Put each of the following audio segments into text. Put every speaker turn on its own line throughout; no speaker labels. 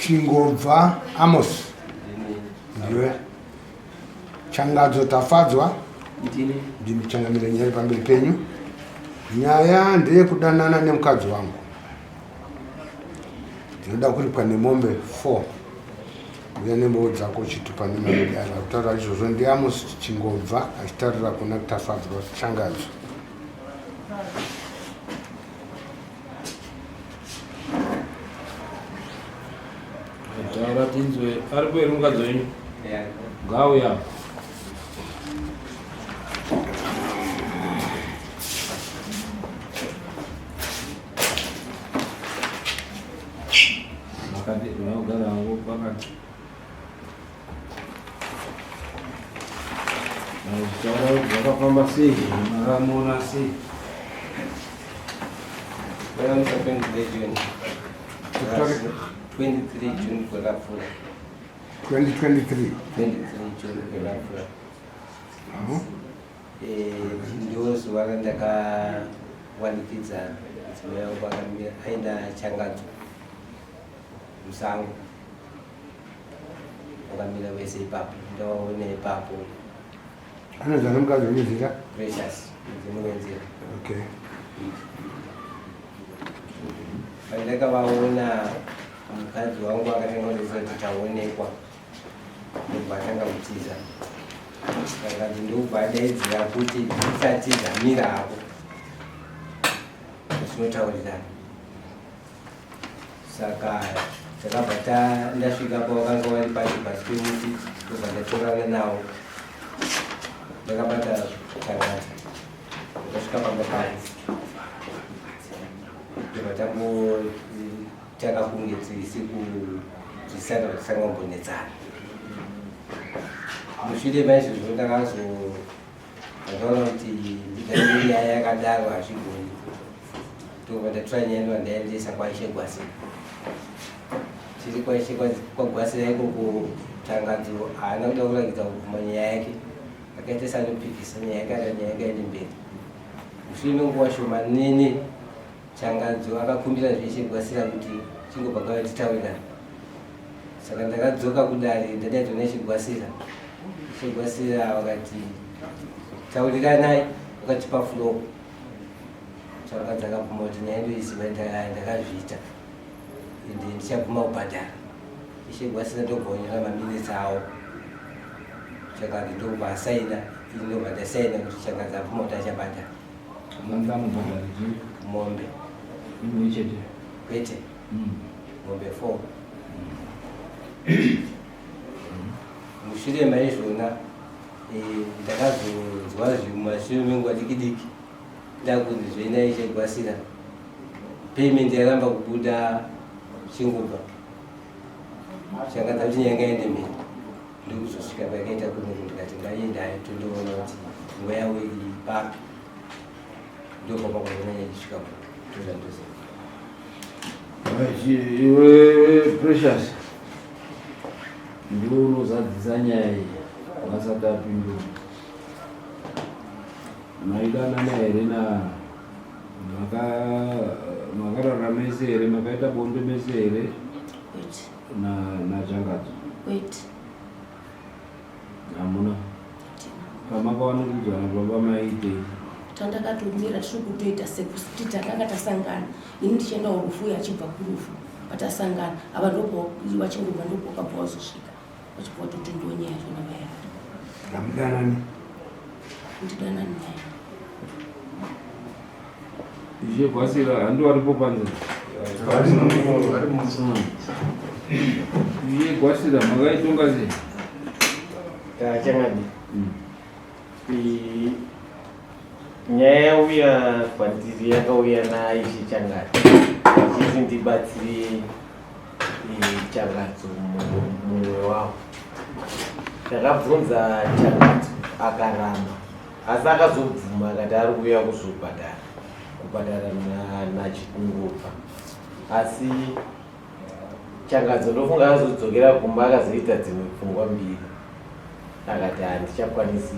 Chingobva Amos. Ndiwe. Changadzo Tafadzwa.
Ndini.
Ndini changamire nyaya pamberi penyu. Nyaya ndeyekudanana nemukadzi wangu. Ndinoda kuripwa nemombe 4. Uya nembowo dzako chitupa nemarudara. Kutaura izvozvo ndiAmos Chingobva achitaurira kuna Tafadzwa Changadzo.
Taura tinzwe aripo here mukadzi wenyu? Ngauya. Makati unogara hangu pakati. Taura kuti zvakafamba sei, makamuona sei?
Ndakamusa 23 June. 23 June kwakapfuura.
2023.
23 June kwakapfuura. Eh, ndo zuva randakawanikidza mudzimai wangu akamira aenda changadzo musango vakamira vese ipapo ndawaona ipapo
Anozana mukadzi wenyu zita?
Precious mudzimu wenzira.
Okay.
Pandakavaona mukadzi wangu akatanga kundisa kuti taonekwa ndobva atanga kutiza. Akati ndobva adaidzira kuti usatiza mira hako. Tinotaurirana. Saka takabva ndasvika pavakanga vari pacho pasi pemuti ndobva ndatorana navo ndakabata chakati ndasvika pamba pavo ndobva tambotanga kunge tisi kunzwisana tisangambonetsana mushure maizvozvo ndakazo ndakaona kuti ndigarire nyaya yakadaro hazvigoni ndobva ndatora nyaya ndobva ndaendesa kwaishe Gwasira tiri kwaishe kwaGwasira ikoko Tangadzo haana kuda kuratidza kubvuma nyaya yake akaita seanopikisa nyaya yake aka nyaya yake aende mberi mushure menguva shomanene Changadzo akakumbira zveshe Gwasira kuti chingobva kwave titaurirana saka ndakadzoka kudare ndadaidzwa naishe Gwasira. Ishe Gwasira vakati tauriranai vakatipa floor. Changadzo akabvuma kuti nyaya ndoiziva ndakazviita ende ndichabvuma kubhadhara. Ishe Gwasira ndobva wanyora maminitsi avo. Changadzo ndobva asaina, ini ndobva ndasaina kuti Changadzo abvuma kuti achabhadhara.
Manga mubhadhara chii?
Mombe.
Imwe chete?
Kwete. Mombe 4. Mushure maizvona ndakazonzwa zvimumashure menguva diki diki ndakunzi zvoenda Ishe Gwasira payment yaramba kubuda chingobva chakadza kuti nyanga ende mberi ndokuzosvika pakaita kuno ndikati ngaiendayo tondoona kuti nguva yavo iri papi ndopapakaona ichisvika ndozvandoziva.
Iwe Precious, ndiwe unozadzisa nyaya iyi vasati apindura. Maidanana here na makarara mese here makaita bonde mese here
Wait.
na naChangadzo?
Wait.
Hamuna. Pamakawanikidzwa nababa maiitei?
Tandakatomira tiri kutoita sekuti takanga tasangana ini ndichienda kurufu uye achibva kurufu patasangana ava ndopo vachingobva ndopo wakabva wazosvika vachibva watoti ndiwo nyaya yachona vaya.
Hamudanani?
Ndidanani naye.
Ishe Gwasira handi waripo panze. Ishe Gwasira makaitonga sei?
Tachangani. Nyaya yauya kwandiri yakauya naIshe Changari ichiti ndibatsire Changadzo mumwe wavo. Ndakabvunza Changadzo akaramba, asi akazobvuma akati ari kuuya kuzobhadhara kubhadhara naChikungobva. Asi Changadzo ndofunga azodzokera kumba akazoita dzimwe pfungwa mbiri akati handichakwanisi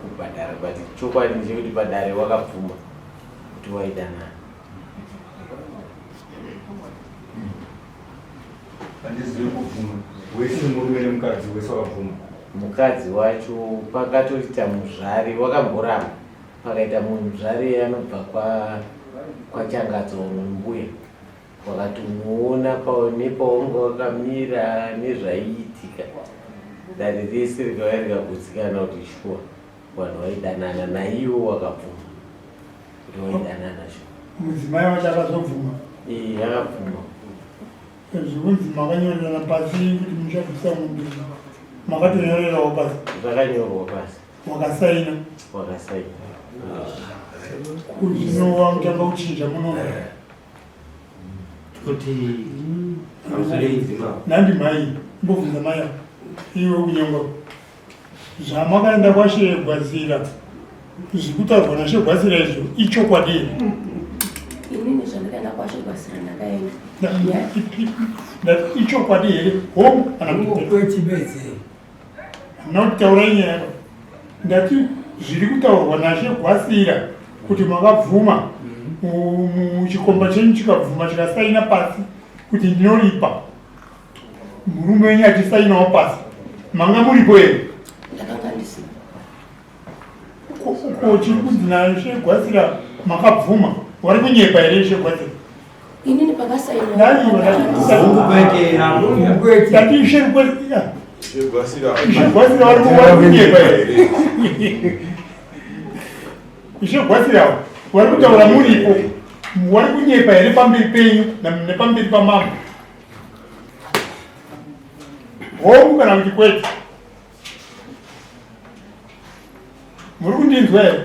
kubhadhara, but chokwadi ndechekuti padare wakabvuma kuti waidanana.
Handizivi kubvuma. Wese murume nemukadzi wese wakabvuma.
Mukadzi wacho pakatoita muzvari wakamboramba pakaita muzvari anobva kwa kwaChangadzo mbuya wakatomuona nepaunga wakamira nezvaiitika dare rese rikauya rikagutsikana kuti shuwa vanhu vaidanana naiwo wakabvuma kuti vaidanana shuwa.
Mudzimai wacho akazobvuma?
Ee, akabvuma.
Zvekunzi makanyorerana pasi kuti muchabvisa mombe makatonyorerawo pasi?
Zvakanyorwa pasi.
Wakasaina?
Wakasaina.
Zvino wamutanga kuchinja muno
Kuti
nandi mai mbobvunza mai ava iwe kunyangwa zvamakaenda kwashegwazira zvikutaurwa nashegwazira izvo ichokwadi here?
Inini zvandakaenda kwashegwazira ndakaenda
Ndati ichokwadi here hongu kana kuti
kwechibedzi
hamuna kutaura nyaya pa ndati zviri kutaurwa nashe gwasira kuti makabvuma chikomba chenyu chikabvuma chikasaina pasi kuti ndinoripa murume wenyu achisainawo pasi manga muripo here?
Ndakanga ndisina.
Ko chiri kunzi nashe gwasira makabvuma wari kunyepa here she gwasira?
Inini pakasainwa
ndati ishe gwasira ishe gwasira wari kunyepa here? Ishe gwasira wari kutaura muripo wari kunyepa here pamberi penyu nepamberi pamambo? Hongu kana kuti kwete? Muri kundinzwa here?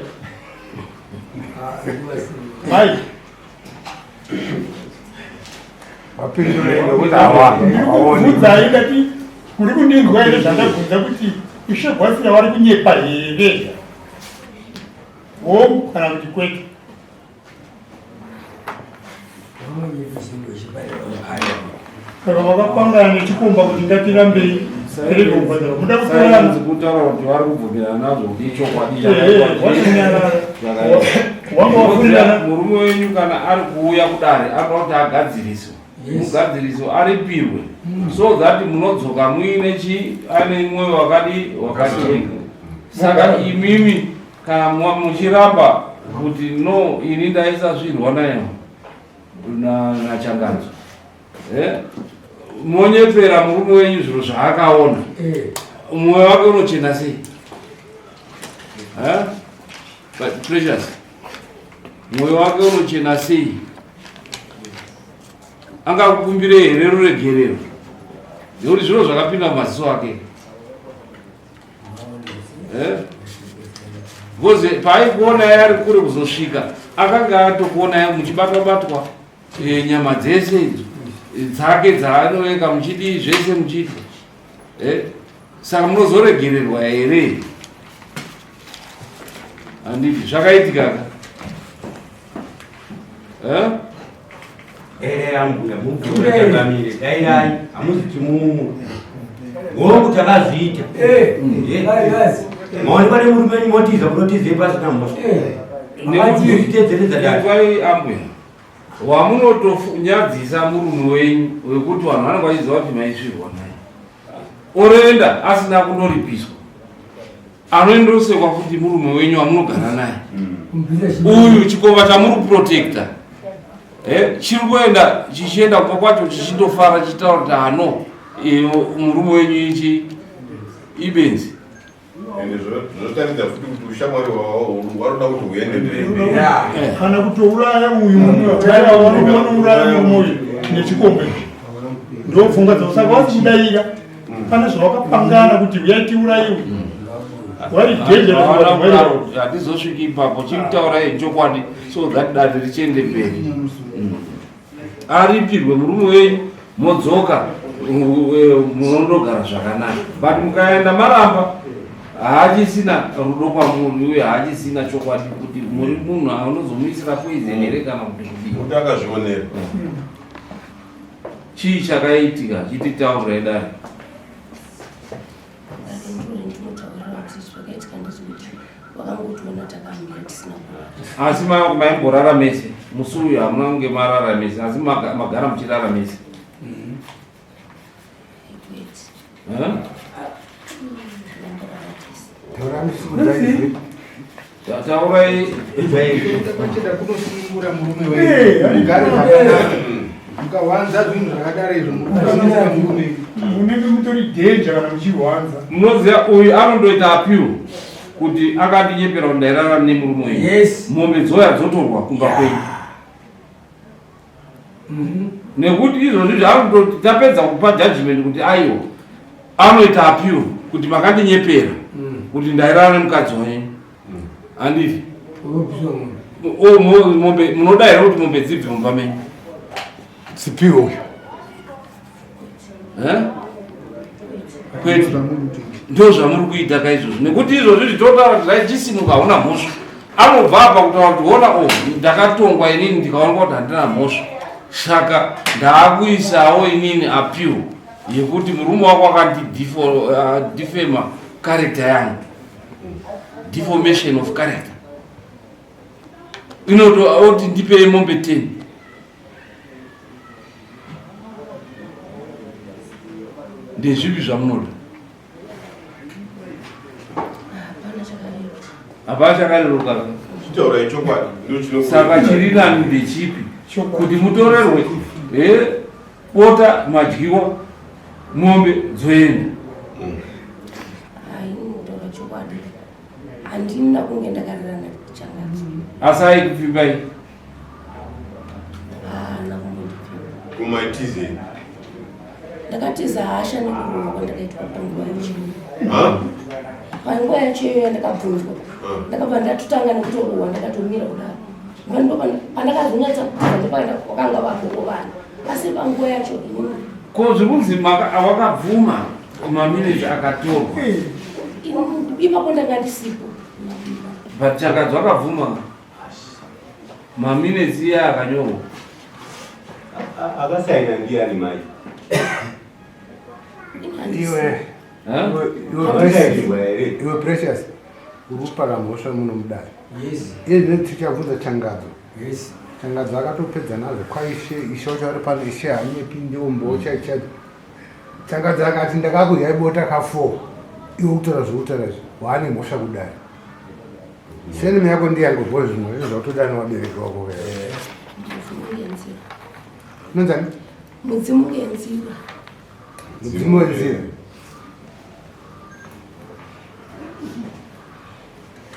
Mai
Vapindure nekuti hawaoni.
Ndiri ndati muri kundinzwa here zvandabvunza kuti Ishe Gwasira vari kunyepa here? Hongu kana kuti kwete? Saka vakapangana nechikomba kuti ngatirambei tirege kubhadhara. Muda kutorana
kutaura kuti vari kubvumirana nazvo kuti ichokwadi
wanyarara. Wanga wafurirana.
Murume wenyu kana ari kuuya kudare anoda kuti agadziriswe mugadziriso aripirwe so that munodzoka muine chi ane mwoyo wakadi wakachena. Saka imimi kana muchiramba kuti no ini ndaisasvirwa naye naChangadzo monyepera murume wenyu zviro zvaakaona mwoyo wake unochena sei? But Precious, mwoyo wake unochena sei? Angakukumbire here ruregerero nekuti zviro zvakapinda mumaziso ake? Because paaikuonai ari kure kuzosvika akanga atokuonai muchibatwa batwa nyama dzese idzo dzake dzaanoeka muchidii zvese muchiitwa. Saka munozoregererwa here? Handiti zvakaitika ka?
Ambuya mubvunzatamire dairai hamuzi timumu hongu takazviita maonekwa nemurume wenyu motiza munotizei pasina mhosva nekuti
dai ambuya wamunotonyadzisa murume wenyu wekuti vanhu vanenge vachiziva kuti maisvirwa naye oroenda asina kundoripiswa anoendosekwa futi murume wenyu wamunogara naye uyu chikomba chamuri kuprotecta chiri kuenda chichienda kumba kwacho chichindofara chichitaura kuti hano murume wenyu ichi ibenzi.
Ende zvotaridza futi kuti ushamwari hwavo waroda kuti huende mberi.
Kana kutouraya uyu vanouraya murume uyu nechikomba ichi ndopfungwa dzavo. Saka wasi kudaira pane zvawakapangana kuti uyai tiurayiwe wari dangerous.
Hatizosviki ipapo, chikutaurai chokwadi so that dare richiende mberi. Aripirwe murume wenyu modzoka munondogara zvakanaka, but mukaenda maramba haachisina rudo kwamuri uye haachisina chokwadi kuti muri munhu anozomuisira poison here kana kuti kudii.
Kuti akazvionera.
Chii chakaitika chititaurai dare.
Zvakaitika ndezvekuti vakangotiona takamira tisina kurara.
Asi maimborara mese musi uyu? Hamuna kunge marara mese, asi magara muchirara mese? Taurai.
Kwacheda kunosunungura murume wenyu. Mugare zvakanaka. Mukawanza zvinhu zvakadaro izvo munosunungura murume.
Munenge mutori danger kana muchihwanza.
Munoziva uyu anondoita appeal kuti akandinyepera kuti ndairara nemurume uyu.
Yes.
Mombe dzoya dzotorwa kumba kwenyu. Nekuti izvozvi zvaanototi tapedza kupa judgment kuti aiwa anoita appeal kuti makandinyepera kuti ndairara nemukadzi wenyu. Handiti? O, mombe munoda here kuti mombe dzibve mumba menyu?
Sipiwe uyu.
Eh? Kwete. Ndo zvamuri kuita ka izvozvo nekuti izvozvi zvitotaura kuti zvaichisumuka hauna mhosva. Anobva apa kutaura kuti ona o ndakatongwa inini ndikaonekwa kuti handina mhosva, saka ndaakuisawo inini appeal yekuti murume wako akandidefama character yangu, deformation of character inoto oti ndipei mombe 10. Ndezvipi zvamunoda?
Hapana chakareruka.
Hapana chakareruka.
Chitaurai chokwadi ndo.
Saka chiri nani ndechipi? Kuti mutorerwe bota madyiwa, mombe dzoenda?
Hai, kutaura chokwadi handina kunge ndakarara naChangadzo.
Asi aikupfimbai?
Haana kumbondipfimba.
Kumaitizei?
Ndakatiza hasha nekurohwa kwandakaitwa panguva yacho.
Ha?
Panguva yacho iyoyo yandakabvunzwa, ndakabva ndatotanga nekutorohwa ndakatomira kudaro. Pandakazonyatsa kutiza ndopaenda kwakanga vagogo vanhu, asi panguva yacho inini
Ko zvekunzi wakabvuma maminitsi akatorwa?
Ipapo ndanga ndisipo.
But Changadzo akabvuma maminitsi iye akanyorwa.
Akasaina ndiani mai?
Iwe.
Eh?
Akasainirwa here?
Iwe Precious, uri kupara mhosva muno mudare.
Yes.
Iye zvino tichabvunza Changadzo.
Yes.
Changadzo akatopedza nazvo kwaishe, ishe wacho ari pano, ishe hanyepi, ndiwo mbocha ichadzo. Changadzo akati ndakakudyai bota ka4, iwe kutora zvekutaura izvi, waane mhosva kudare. Seneme yako ndiye yangobva zvimwe zvinhu zvakutoda nevabereki vako.
Mudzimu ngenzira.
Unonzani?
Mudzimu ngenzira.
Mudzimu wenzira.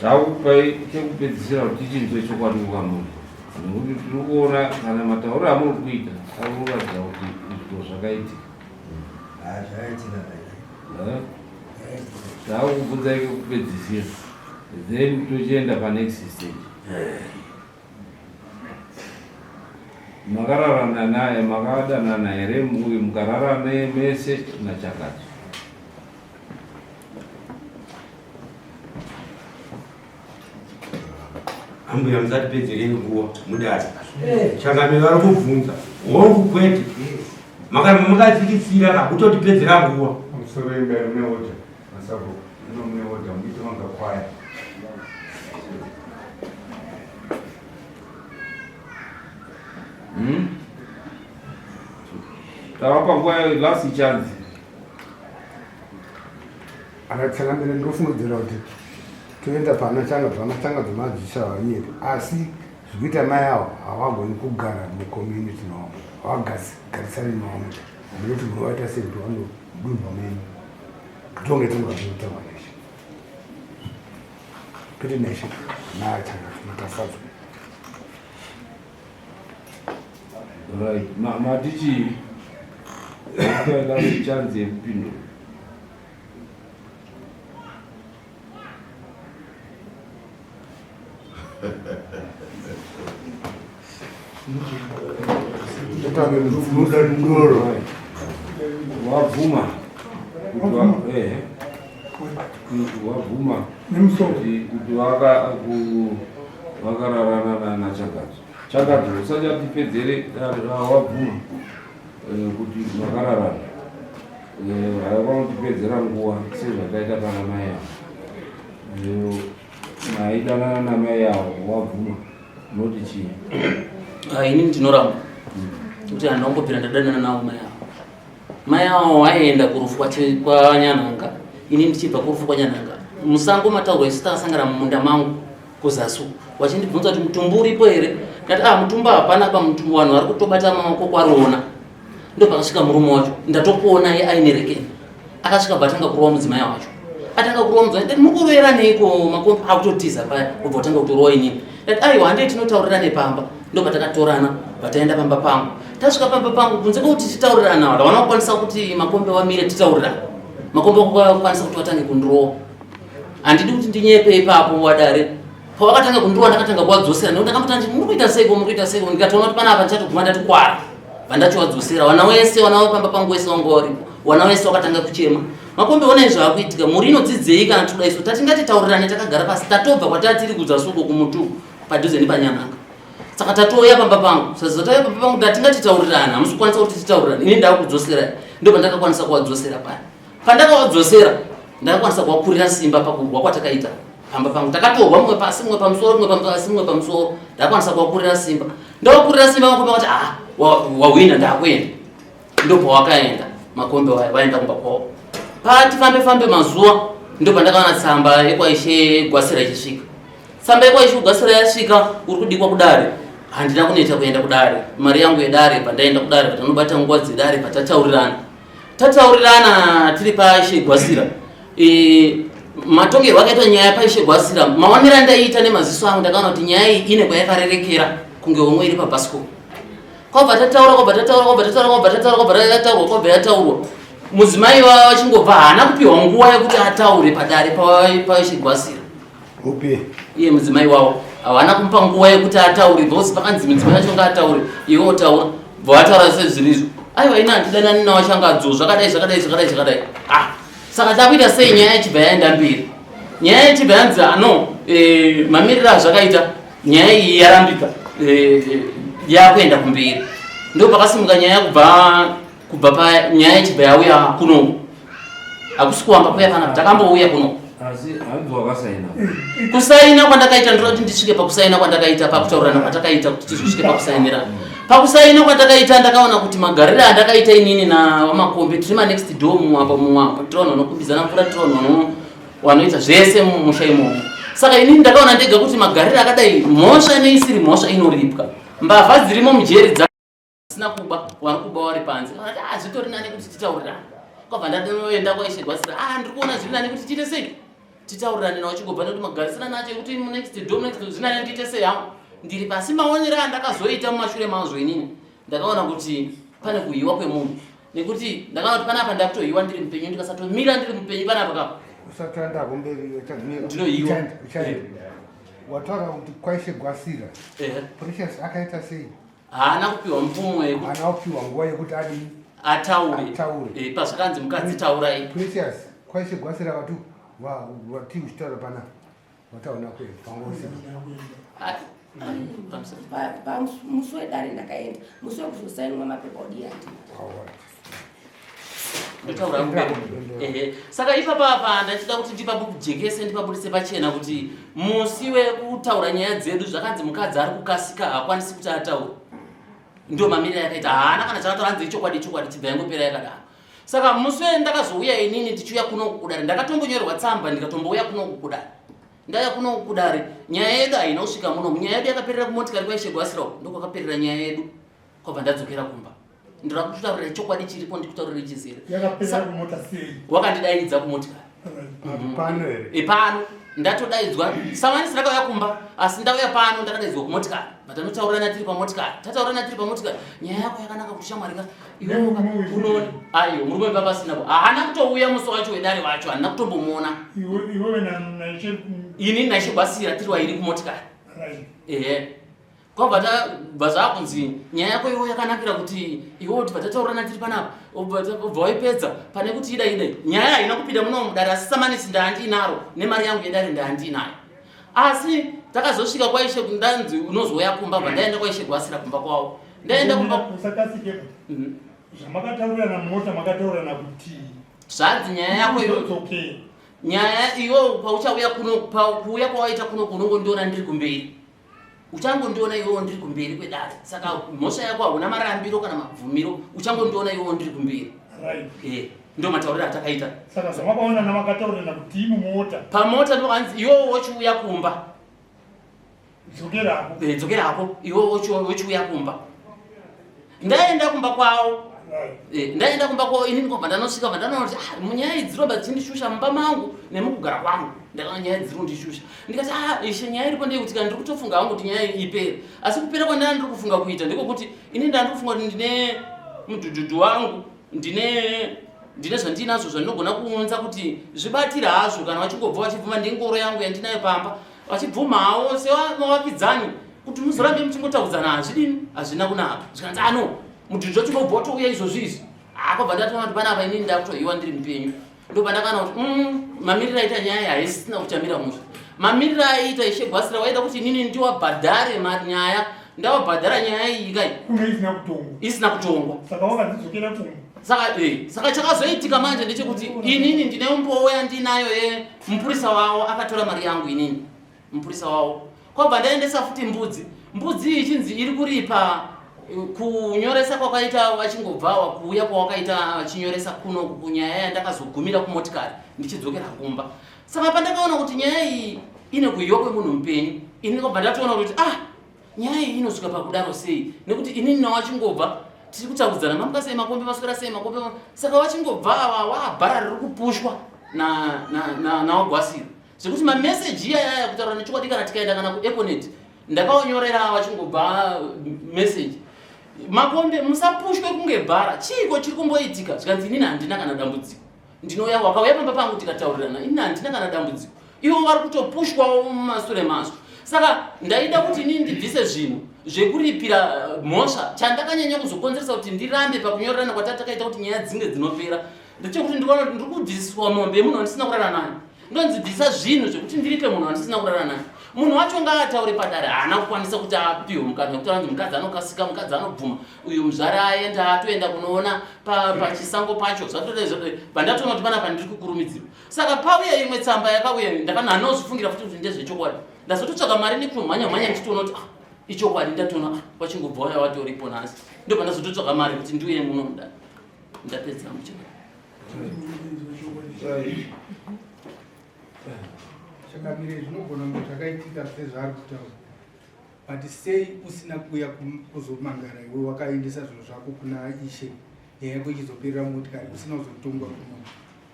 Takupai chekupedzisira kuti tichinzwe chokwadi kukamuri, nekuti tiri kuona kana matauro amuri kuita ari kuratidza kuti izvo zvakaitika.
Zvakaitika.
Eh? Takubvunzai kekupedzisira, then tochienda panext stage. Makararana naye, makadanana here uyu, mukarara mese naChakadzo?
Ambuya, musatipedzerei nguva mudare. Changamire vari kubvunza hongu kwete. Makatsikitsira kakutotipedzera nguva.
Pamusoro imberi mune order, masabhuku. Muno mune order, muite mangakwaya.
Tavapa nguva last chance.
Akatsangamira, ndinofungidzira kuti toenda pana Changadzo. Vana Changadzo madzisa vanyepi, asi zvikuita mai avo havagoni kugara mucommunity mavo, havagarisani mavamwe. Ndinoti munovaita sei kuti vanodunhu menyu tonge tingazvinotaura neshe kwete neshe naChangadzo matafadzwa.
Right, mati chii? Last chance yekupindura.
Totange mudzimu doro.
Wabvuma kuti wabvuma
Nemusoro.
kuti vakararana naChakadzo. Chakadzo, usachatipedzere. Wabvuma kuti makararana. Haikwanotipedzera nguva sezvataita pana mai avo. Maidanana namai avo, wabvuma, unoti chii?
Ah, inini ndinoramba kuti handina kumbobvira ndadanana navo mai avo. Mai avo vaienda kurufu kwaNyanhanga, ini ndichibva kurufu kwaNyanhanga. Musango mataurwa isu takasangana mumunda mangu kuzasi uku, vachindibvunza kuti mutumbu uripo here. Ndati ah, mutumbu hapana pa mutumbu, vanhu vari kutobata maoko kwaruona. Ndopakasvika murume wacho, ndatokuonai aine rekeni. Akasvika bva atanga kurova mudzimai wacho, atanga kurova mudzimai. Ndati mukurovera neiko makombi akutotiza paya, kubva atanga kutorova inini. Ndati aiwa, handei tinotaurirane pamba. Ndopatakatorana bva taenda pamba pangu. Tasvika pamba pangu, kunze kwekuti titaurirana, havana kukwanisa kuti makombe wamire titaurirana. Makombe akukwanisa kuti vatange kundirova. Handidi kuti ndinyepe ipapo wadare. Pavakatanga kundirova ndakatanga kuvadzosera, nekuti ndakambotanga nditi muri kuita seiko, muri kuita seiko. Ndikatoona kuti panapa ndichatoguma ndati kwara, bva ndachiwadzosera. Vana wese, vana vepamba pangu wese wanga waripo, vana wese wakatanga kuchema. Makombe, onai zvaakuitika, mhuri inodzidzei kana toda isu tati ngatitaurirane takagara pasi. Tatobva kwatatiri kudzasuko kumutuku padhuze nepanyanhanga, saka tatouya pamba pangu. Saka tauya pamba pangu, ndati ngatitaurirane, hamusi kukwanisa kuti titaurirane, ini ndakudzosera. Ndo pandakakwanisa kuvadzosera paya. Pandakavadzosera ndakakwanisa kuvakurira simba pakurwa kwatakaita pamba pangu. Takatorwa mumwe pasi, mumwe pamusoro, mumwe pasi, mumwe pamusoro. Ndakakwanisa kuvakurira simba. Ndavakurira simba, makombe vakati ah, wahwina, ndakuenda. Ndopawakaenda makombe vaenda kumba kwavo. Pati fambe fambe mazuva, ndopandakaona tsamba yekwaishe Gwasira ichisvika. Tsamba yekwaishe Gwasira yasvika, uri kudikwa kudare. Handina kunoita kuenda kudare, mari yangu yedare. Pandaenda kudare, patanobata nguva dzedare, patataurirana, tataurirana tiri paishe Gwasira. Matongerwo akaitwa nyaya paishe Gwasira, maonero andaiita nemaziso angu, ndakaona kuti nyaya iyi ine kwayakarerekera, kunge homwe iri pabhasikoro. Kwabva tataura, kwabva tataura, kwabva tataura, kwabva tataura, kwabva yataurwa, kwabva yataurwa. Mudzimai vachingobva haana kupiwa nguva yekuti ataure padare paishe Gwasira.
Upi?
Iye mudzimai wavo havana kumupa nguva yekuti ataure, because pakanzi mudzimai wacho ngaataure, iwe otaura, bva vataura sezviri izvo. Aiwa, ina handidanani nawachangadzo, zvakadai zvakadai zvakadai zvakadai. Ah, saka takuita sei? Nyaya ichibva yaenda mberi, nyaya ichibva yanzi ano mamiriro azvakaita nyaya iyi yarambika, yakuenda kumberi. Ndo pakasimuka nyaya kubva panyaya ichibva yauya kuno. Hakusi kuwamba kuya panapa, takambouya kuno.
Asi hanzi wakasaina?
Kusaina kwandakaita, ndoda kuti ndisvike pakusaina kwandakaita, pakutaurirana kwatakaita kuti tizosvike pakusainira. Pakusaina kwatakaita, ndakaona kuti magariro andakaita inini nawamakombe tiri manext door, mumwe apa, mumwe apa, tiri vanhu vanokumbidzana mvura, tiri vanhu vanoita zvese mumusha imomo. Saka inini ndakaona ndega kuti magariro akadai, mhosva neisiri mhosva inoripwa. Mbavha dzirimo mujeri dzisina kuba, vari kuba vari panze. Vakati ah, zvitori nani kuti titaurirane. Kwabva ndatoenda kwaishe Gwasira. Ah, ndiri kuona zviri nani kuti tiite sei, titaurirane nawachingobva, nekuti magarisana acho ekuti next door, next door, zvinani ndiite sei hangu ndiri pasi. Maonero andakazoita mumashure mazvo, inini ndakaona kuti pane kuhiwa kwemunhu, nekuti ndakaona kuti panapa ndakutohiwa ndiri mupenyu. Ndikasatomira ndiri mupenyu panapa kapa.
Usatanda kumberi.
Ndinohiwa.
Uchaenda. Wataura kuti kwaishe Gwasira, Precious akaita sei?
Haana kupiwa mvumo yekuti
Haana kupiwa nguva yekuti adii?
Ataure.
Ataure.
Pazvakanzi mukadzi taurai.
Precious, kwaishe Gwasira vati wati uchitaura pana wataona kwenu pangosi.
Musi wedare ndakaenda, musi wekuzosainwa mapepa odiyati.
Ndotaura kumberi. Ehe, saka ipapa apa ndachida kuti ndipabujekese, ndipabudise pachena kuti musi wekutaura nyaya dzedu zvakanzi mukadzi ari kukasika, haakwanisi kuti ataure. Ndio mamiriro yakaita. Haana kana chakataura, hanzi ichokwadi, ichokwadi, chibva yangopera yakadaro. Saka musi ndakazouya inini ndichiuya kunoku kudare, ndakatombonyorerwa tsamba, ndikatombouya kunoku kudare. Ndauya kunoku kudare, nyaya yedu haina kusvika munomu. Nyaya yedu yakaperera kumotikari kwaishe Gwasira uko, ndokwakaperera nyaya yedu. Kwabva ndadzokera kumba. Ndoda kutaurira chokwadi chiripo, ndikutaurira chizere.
Yakaperera kumota sei?
Wakandidaidza kumotikari.
Pano here?
Epano ndatodaidzwa samanisi, ndakauya kumba, asi ndauya pano ndakadaidzwa kumotikari. Vatanotaurirana tiri pamotikari, tataurirana tiri pamotikari. Nyaya yako yakanaka kuti shamwarika unoona, aiyo murume papasinapo haana kutouya musi wacho wedare wacho, handina kutombomuona.
Iwewe naishe?
Ini naishe Gwasira tiri wairi kumotikari. Ehe, kwabva tabva zvakunzi nyaya yako iwo yakanakira kuti iwo tibva tataurirana tiri panapa, ubva waipedza pane kuti ida ide. Nyaya haina kupinda muno mudare, asi samanisi ndaandinaro nemari yangu yedare ndaandinayo. Asi takazosvika kwaishe, ndanzi unozouya kumba. Bva ndaenda kwaishe Gwasira kumba kwavo. Ndaenda kumba.
Usakasike. Zvamakataurirana mumota, makataurirana kuti?
Zvanzi nyaya yako iyo
Idzoke.
Nyaya iwo pauchauya kuno, kuuya kwawaita kuno, unongondiona ndiri kumberi, uchangondiona iwewo ndiri kumberi kwedare. Saka mhosva yako hauna marambiro kana mabvumiro, uchangondiona iwewo ndiri kumberi. Eh, ndo matauriro atakaita.
Saka zvamakaonana makataurirana kuti mumota.
Pamota ndo hanzi iwewe wochiuya kumba.
Dzokerako.
Eh, dzokerako iwewe wochiuya kumba. Ndaenda kumba kwavo. Eh, ndaenda kumba kwavo inini kwabva ndanosvika bva ndanoona kuti ah, munyaya idzi dzirobva dzichindishusha mumba mangu nemukugara kwangu. Ndakaona nyaya dziri kundishusha. Ndikati ah, ishe nyaya iripo ndeyekuti kana ndiri kutofunga hangu kuti nyaya iyi ipere. Asi kupera kwandanga ndiri kufunga kuita ndikokuti ini ndanga ndiri kufunga kuti ndine mudhudhudhu wangu ndine ndine zvandinazvo zvandinogona kuunza kuti zvibatire hazvo kana vachingobva vachibvuma ndengoro yangu yandinayo pamba vachibvumawo sevavakidzani kuti muzorambe muchingotaudzana hazvidini hazvina kunaka zvikanzi ano ah, mudhudhu wacho unobva watouya izvozvi izvi akobva ah, ndatoona kuti panapa inini ndakutohiwa ndiri mupenyu ndopandakaona kuti mamiriro aita nyaya haisina kuchamira musha mamiriro aiita ishe gwasira waida kuti inini ndiwabhadhare nyaya ndawabhadhara nyaya iyi kai isina kutongwa
saka wakadzidzokera kumba
saka eh, saka chakazoitika manje ndechekuti inini ndine umbowo yandinayo ye mupurisa wavo akatora mari yangu inini mupurisa wavo kwabva ndaendesa futi mbudzi mbudzi iyi ichinzi iri kuripa eh, kunyoresa kwakaita vachingobvawa kuuya kwawakaita vachinyoresa kuno kunyaya yandakazogumira kumotikari ndichidzokera kumba saka pandakaona kuti nyaya iyi ine kuiwa kwemunhu mupenyu ini kwabva ndatoona kuti ah nyaya iyi inosvika pakudaro sei nekuti inini nawachingobva tiri kutakudzana mamuka sei makombe maswera sei makombe saka wachingobva ava wabhara riri kupushwa nawagwasira zvekuti mameseji iyayaya kutaura nechokwadi kana tikaenda kana kueconet ndakaonyorera vachingobva meseji makombe musapushwe kunge bhara chiiko chiri kumboitika zvikanzi inini handina kana dambudziko ndinouya wakauya pamba pangu tikataurirana inini handina kana dambudziko ivo vari kutopushwawo mumasure mazvo saka ndaida kuti inini ndibvise zvinhu zvekuripira eh, mhosva chandakanyanya kuzokonzeresa kuti ndirambe pakunyorerana kwatatakaita kuti nyaya dzinge dzinopera ndechekuti ndikuona kuti ndiri kubviswa mombe yemunhu wandisina kurara naye ndonzi bvisa zvinhu zvekuti ndiripe munhu wandisina kurara naye munhu wacho ngaataure padare haana kukwanisa kuti apiwe mukana wekutaura kuti mukadzi anokasika mukadzi anobvuma uyu muzvare aenda atoenda kunoona pachisango pacho zvatobva ndatoona kuti panapa ndiri kukurumidzirwa saka pauya imwe tsamba yakauya ndakana handinozvifungira futi kuti ndezvechokwadi ndazototsvaka mari nekumhanya mhanya ndichitoona kuti ah, ichokwadi ndatoona ah, wachingobva waya watoripo nhasi ndobva ndazototsvaka mari kuti ndiuye muno mudare ndapedza muchena
Changamire, zvinogona kunge zvakaitika sezvaari kutaura but sei usina kuuya kuzomangara iwe wakaendesa zvinhu zvako kuna ishe nyaya yako ichizoperera motikari usina kuzotongwa kuno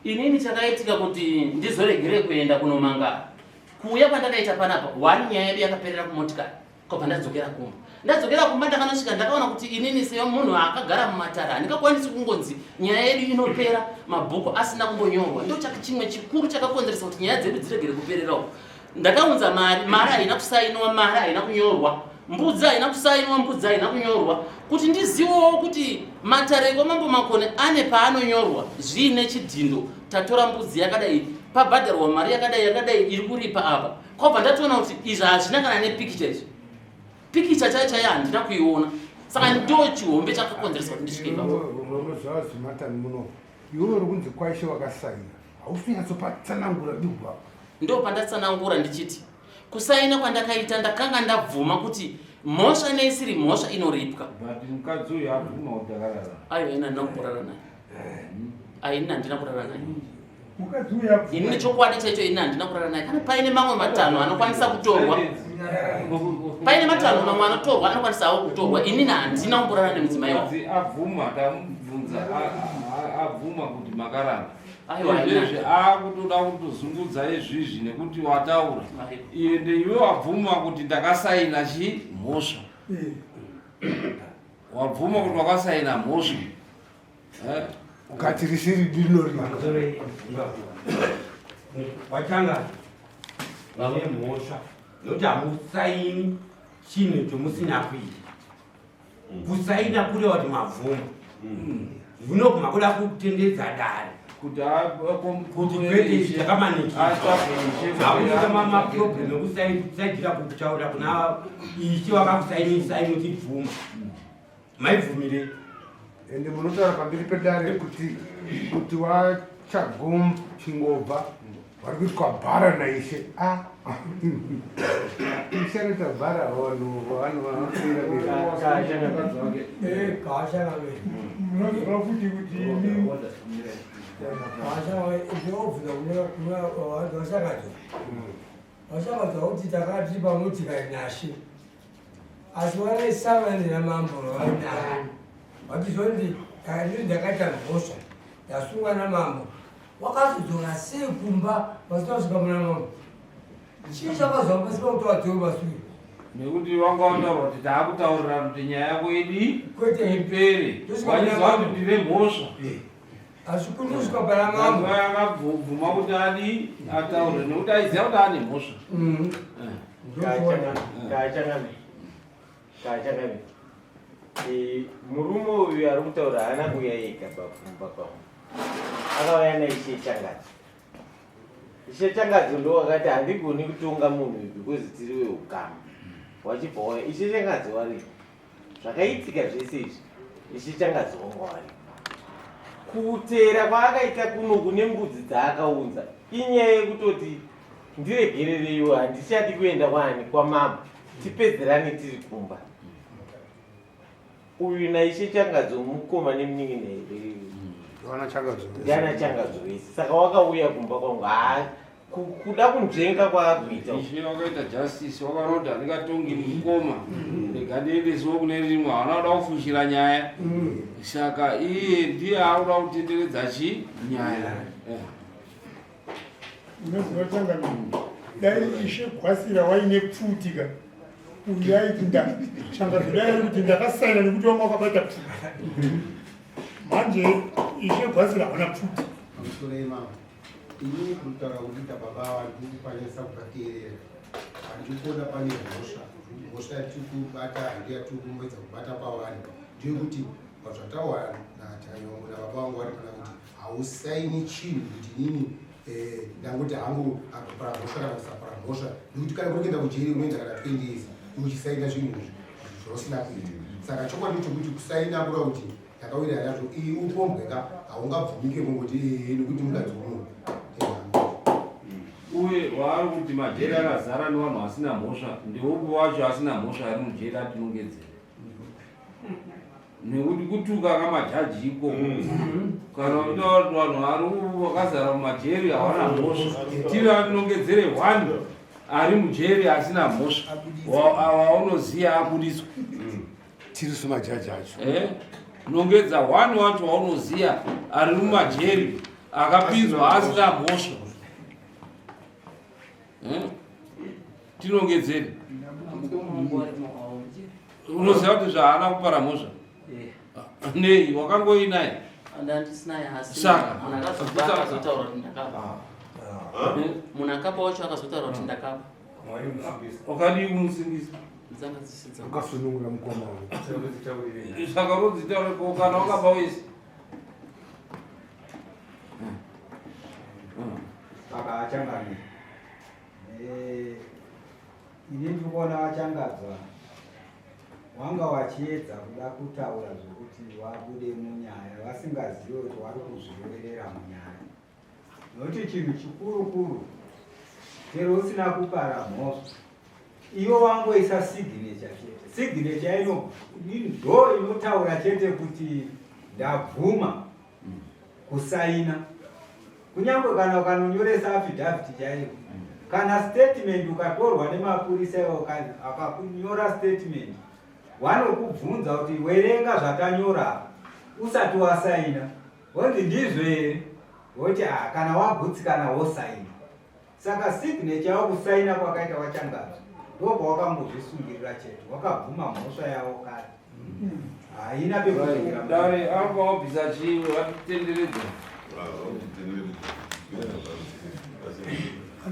inini chakaitika kuti ndizoregere kuenda kunomangara kuuya kwandakaita panapa one nyaya yedu yakaperera kumotikari Kwabva ndadzokera kumba. Ndadzokera kumba ndakanosvika ndakaona kuti inini semunhu akagara mumatare handingakwanisi kungonzi nyaya yedu inopera mabhuku asina kumbonyorwa. Ndo chimwe chikuru chakakonzeresa kuti nyaya dzedu dziregere kupererawo. Ndakaunza mari, mari haina kusainwa, mari haina kunyorwa. Mbudzi haina kusainwa, mbudzi haina kunyorwa. Kuti ndizivewo kuti matare ekwamambo Makone ane paanonyorwa zviine chidhindo. Tatora mbudzi yakadai, pabhadharwa mari yakadai yakadai iri kuripa apa. Kwabva ndatoona kuti izvi hazvina kana nepikicha izvi. Pikicha chaiyo chaiyo handina kuiona. Saka ndo chihombe chakakonzeresa kuti ndisvike ipapo.
Unoziva zvematani muno. Iwe uri kunzi kwaishe wakasaina. Hausi kunyatsopatsanangura dugu apa.
Ndo pandatsanangura ndichiti kusaina kwandakaita ndakanga ndabvuma kuti mhosva neisiri mhosva inoripwa.
But mukadzi uyu abvuma kuti akarara.
Aiwa ini handina kumborara naye. Ai ini handina kurara naye.
Mukadzi uyu abvuma.
Ini nechokwadi chaicho ini handina kurara naye. Kana paine mamwe matanho anokwanisa kutorwa. Paine matanho mamwe anotorwa anokwanisawo kutorwa. Inini handina kumborara nemudzimai wangu.
Mukadzi abvuma tamubvunza abvuma kuti makarara.
Aiwa,
Izvezvi akutoda kutozungudza izvizvi nekuti wataura. Ende iwe wabvuma kuti ndakasaina chi mhosva. Wabvuma kuti wakasaina mhosva. Eh?
Ukati risiri rinorima.
Wachanga vane mhosva nokuti hamusaini chinhu chomusina kuita. Kusaina kureva kuti mabvuma. Zvinoguma kuda kutendedza dare
kuti
kwete izvi takamanikidzwa. Hakuita maproblem ekusaidira kutaura kuna ishe wakakusainisai muchibvuma. Maibvumirei?
Ende munotaura pamberi pedare kuti kuti wachagom chingobva. Vari kuitwa bhara naishe. Ah. Ishe anoita bhara vanhu vanhu vanotungamira.
Munoziva futi kuti imi
Vachakadza kuti takati pamutika nashe asi vanesavanira mambo vainaa vachizonzi ndini ndakaita mhosva ndasungwa namambo wakazodzoka sei kumba vasina kusvika muna mambo chii chakazwa pasi pakuti wadzoke pasure
nekuti vanga vataura kuti taakutaurirana kuti nyaya yako idi
Kwete.
ipere wachiziva kuti ndine mhosva
Asi kundosvika pana mambo.
Akabvuma kuti adi ataure nekuti aiziva kuti ane mhosva.
Kaachangami. Kaachangami. Eh, murume uyu ari kutaura haana kuuya ega pafumba kwangu. Akauya naishe Changadzo. Ishe Changadzo ndo wakati handigoni kutonga munhu uyu because tiri weukama. Wachibva wauya. Ishe Changadzo waripo. Zvakaitika zvese izvi Ishe Changadzo wanga waripo. Kuteera kwaakaita kuno kune mbudzi dzaakaunza inyaya yekutoti ndiregerereiwo handichadi kuenda kwaani kwamambo tipedzerane tiri kumba. Uyu naIshe Changadzo mukoma nemunin'ina here?
Ndiana
Changadzo vese. Saka wakauya kumba kwangu haa kuda kunzvenga kwaakuita
ishe wakaita justice wakaona kuti handingatongi mukoma rega ndiendesewo kune rimwe haana kuda kufushira nyaya saka iye ndiye akuda kutenderedza chi nyaya eh.
Unoziva changamire dai ishe gwasira waine pfuti ka uyu aiti nda changazo dai ari kuti ndakasaina nekuti wanga wakabata pfuti manje ishe gwasira hauna pfuti
Inini kutaura kuita baba ava ndikukwanisa kuvateerera handikuona pane mhosva mhosva yatiri kubata handi yatiri kumboedza kubata pavanhu ndeyekuti zvataura nachayongo nababa vangu vari pana kuti hausaini chinhu kuti inini eh, ndangoti hangu akapara mhosva kana kusapara mhosva nekuti kana kuri kuenda kujeri unoenda kana 20 years uchisaina zvinhu zvausina kuita saka chokwadi chokuti kusaina kura kuti Takawirira nazvo iyi upombwe ka haungabvumike kungoti ee nekuti mukadzi wemunhu.
Uye waari kuti majeri akazara nevanhu vasina mhosva ndeupi wacho asina mhosva ari mujeri atinongedzera nekuti kutuka kamajaji ikoko kana uchitaura kuti vanhu vari vakazara mumajeri hawana mhosva tiri atinongedzere one ari mujeri asina mhosva waunoziva abudiswa
Tirisu majaji acho.
Eh? Nongedza one wacho waunoziya ari mumajeri akapinzwa asina mhosva. Eh? Tinongedzere. Unoziva kuti zvaana kupara mhosva?
Eh.
Nei wakangoinaye?
Saka munhu akapa wacho akazotaura kuti ndakapa.
Wakadii kumusingisa?
Dzanga dzisidza.
Ukasunungura mukoma wangu.
Saka unodzitaura ko kana wakaba wese.
Saka achangamira. Eh, ini ndiri kuona vachangadzwa wanga wachiedza kuda kutaura zvekuti wabude munyaya vasingazive kuti wari kuzviroverera munyaya. Nokuti chinhu chikuru kuru chero usina kupara mhosva iwe wangoisa signature chete. Signature ino ndo inotaura chete kuti ndabvuma kusaina. Kunyangwe kana ukanonyoresa affidavit chaiyo kana statement ukatorwa nemapurisa iwo akakunyora statement wanokubvunza kuti werenga zvatanyora usati wasaina. Wonzi ndizvo here? Woti ah, kana wagutsikana wosaina. Saka signature yavo kusaina kwakaita waChangadzo ndopawakangozvisungirira chete, wakabvuma mhosva yavo kare. Haina pekudzokera.
Dare apa wabvisa chii vatitenderedza.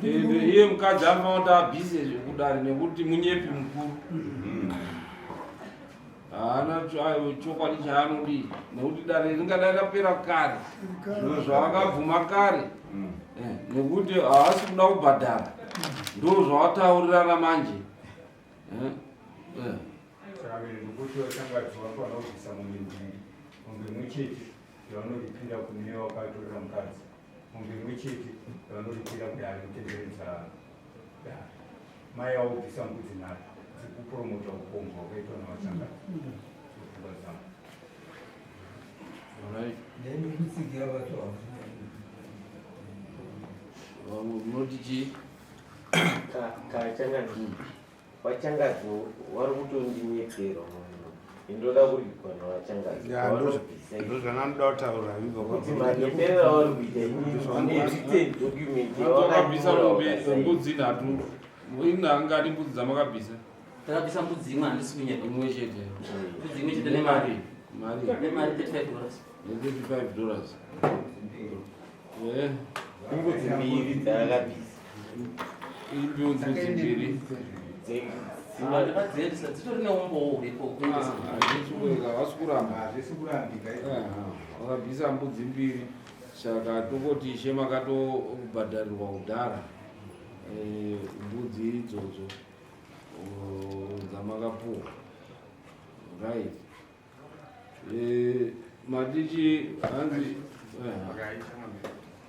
Iye mukadzi anofanira kuti abvise zvekudare nekuti munyepi mukuru. Haana chokwadi chaanodii nekuti dare ringadai rapera kare zviro zvaakabvuma kare mm. eh, nekuti haasi kuda kubhadhara ndo zvavataurirana manje eh, eh.
Saka ndikuti vachangadzi vanofanira kubvisa mombe mbiri mombe imwe chete yavanoripira kune wakatorera mukadzi. Mombe imwe chete yavanoripira kudare kutenderedza dare. Mai avo kubvisa mbudzi nhatu dzekupromota upombwe hwakaitwa navachangadzi. Pfungwa dzangu.
Alright. Vamwe munoti chii?
Kachangadzi. VaChangadzi vari kutondinyepera munhu. Indoda kuripwa naVaChangadzi.
Ndozvandinoda kutaura
Kuti manyepero avari kuita inini written document
Makabvisa mombe mbudzi nhatu. Ingani mbudzi dzamakabvisa?
Ndakabvisa mbudzi imwe handisi kunyepa.
Imwe chete.
Mbudzi imwe chete nemari.
Mari.
Nemari 35 dollars.
Ne 35 dollars. Eh.
Mbudzi mbiri dzaakabvisa.
Imbudzi mbiri.
Handivadziendesa dzitori neumbowo huripo kuendesa.
Havasi kuramba.
Hazvisi kurambika.
Vakabvisa mbudzi mbiri saka tongoti ishe makatobhadharirwa kudhara mbudzi idzodzo dzamakapuwa. Right. Matichi hanzi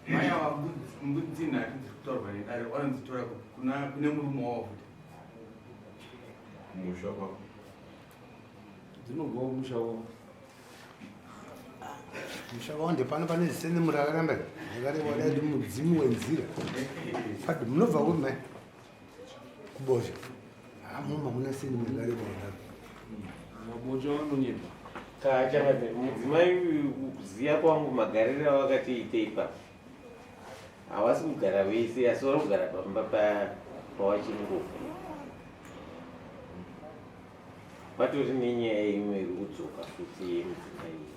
Mai ava mbudzi nhatu dziri kutaurwa nedare vanodzitora kune murume wavo futi.
Kumusha kwako.
Dzinobva kumusha kwako.
Musha wavo ndepano pane zisende murakaramba yakareba dai mudzimu wenzira. Fadi munobva kupi mai? Kubosha. Hamuma muna sende murakareba kudaro.
Mabosha vanonyepa.
Kachangadzi mudzimai uyu kuziya kwangu magariro avakatiita ipapo havasi kugara vese asi vari kugara pamba pawachingofa patori nenyaya imwe iri kudzoka futi yemudzimai iyi.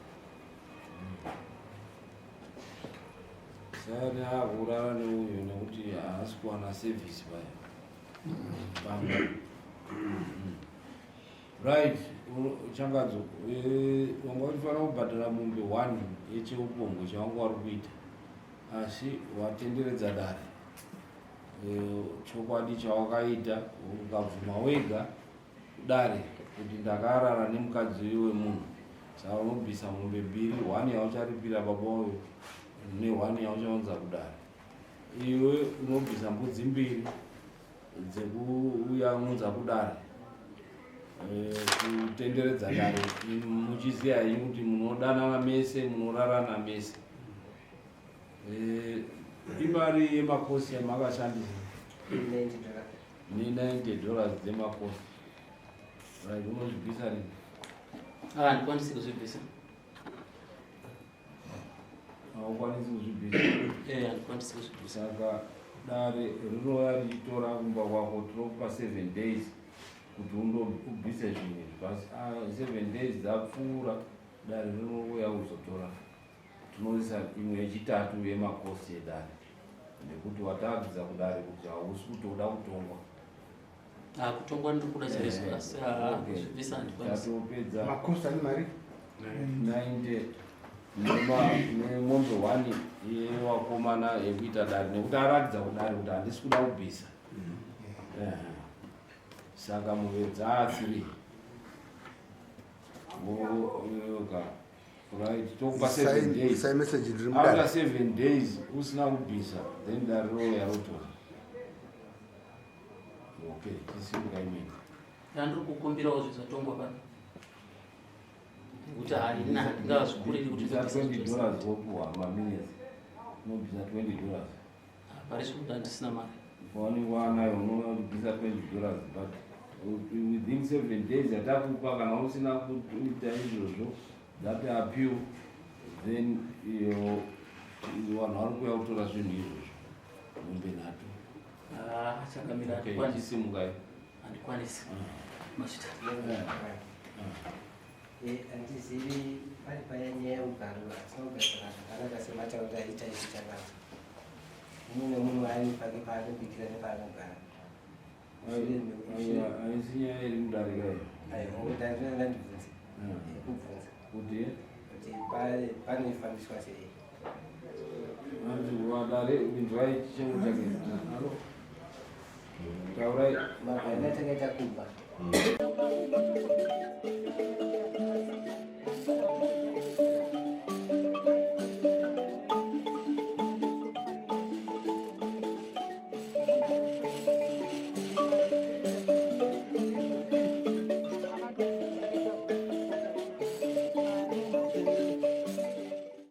Sani akurara neuyu nekuti haasi kuwana service paya pamba. Right, Changadzo, wanga uchifanira kubhadhara mombe 1 yecheupombwe chawanga wari kuita, asi watenderedza dare. Chokwadi chawakaita ukabvuma wega dare kuti ndakarara nemukadzi wemunhu, saka unobvisa mombe mbiri, 1 yaucharipira baba uyo ne1 yauchaunza kudare. Iwe unobvisa mbudzi mbiri dzekuuya unza kudare, kutenderedza dare muchiziva henyu kuti munodanana mese, munorarana mese. Imari yemakosi yamakashandisa ne $90 dzemakosi. Right, unozvibvisa rini?
Handikwanisi kuzvibvisa.
Haukwanisi kuzvibvisa?
Handikwanisi kuzvibvisa.
Saka dare rinouya richitora kumba kwako, tinokupa 7 days kuti ubvise zvinhu izvi. Basi 7 days dzapfuura, dare rinouya kuzotora. Tinoisa imwe yechitatu yemakosi edare nekuti wataratidza kudare kuti hausi kutoda kutongwa.
Kutongwa ndiri kuda chaizvo, asi kuzvibvisa handikwanisi.
Tatopedza.
Makosi ane mari
90 nemombe 1 yevakomana yekuita dare nekuti aratidza kudare kuti handisi kuda kubvisa. Saka mombe dzaa 3 voka. Right, tokupa 7 days.
Isai message riri mudare.
After 7 days usina kubvisa, then dare rouya rotora. Okay, tisimuka imene.
Ndandiri kukumbirawo zvizotongwa pano. Nekuti haina handingazvikuriri kuti
Bvisa $20 wopuwa maminutes. Unobvisa $20.
Pari zvino ndisina mari.
Paunenge wanayo unouya uchibvisa $20, but within 7 days yatakupa, kana usina kuita izvozvo, that appeal, then iyo vanhu vari kuuya kutora zvinhu izvozvo, mombe nhatu.
Chakamira.
Okay,
handikwanisi.
chisimukai.
Handikwanisi. Mashita.
Handizivi pari paya nyaya yeugaro hatina kugarisana zvakanaka sematauriro aita izvi Changadzo. Mumwe nemumwe ari pake paanobikira nepaanogara.
Haisi nyaya iri mudarika iyo.
Aiwa, ndandibvunze. Kubvunza.
Kuti?
Kuti panofambiswa sei?
Hanzi vadare inzwai chichemo chake. Alo. Taurai.
Magariro atakaita kumba.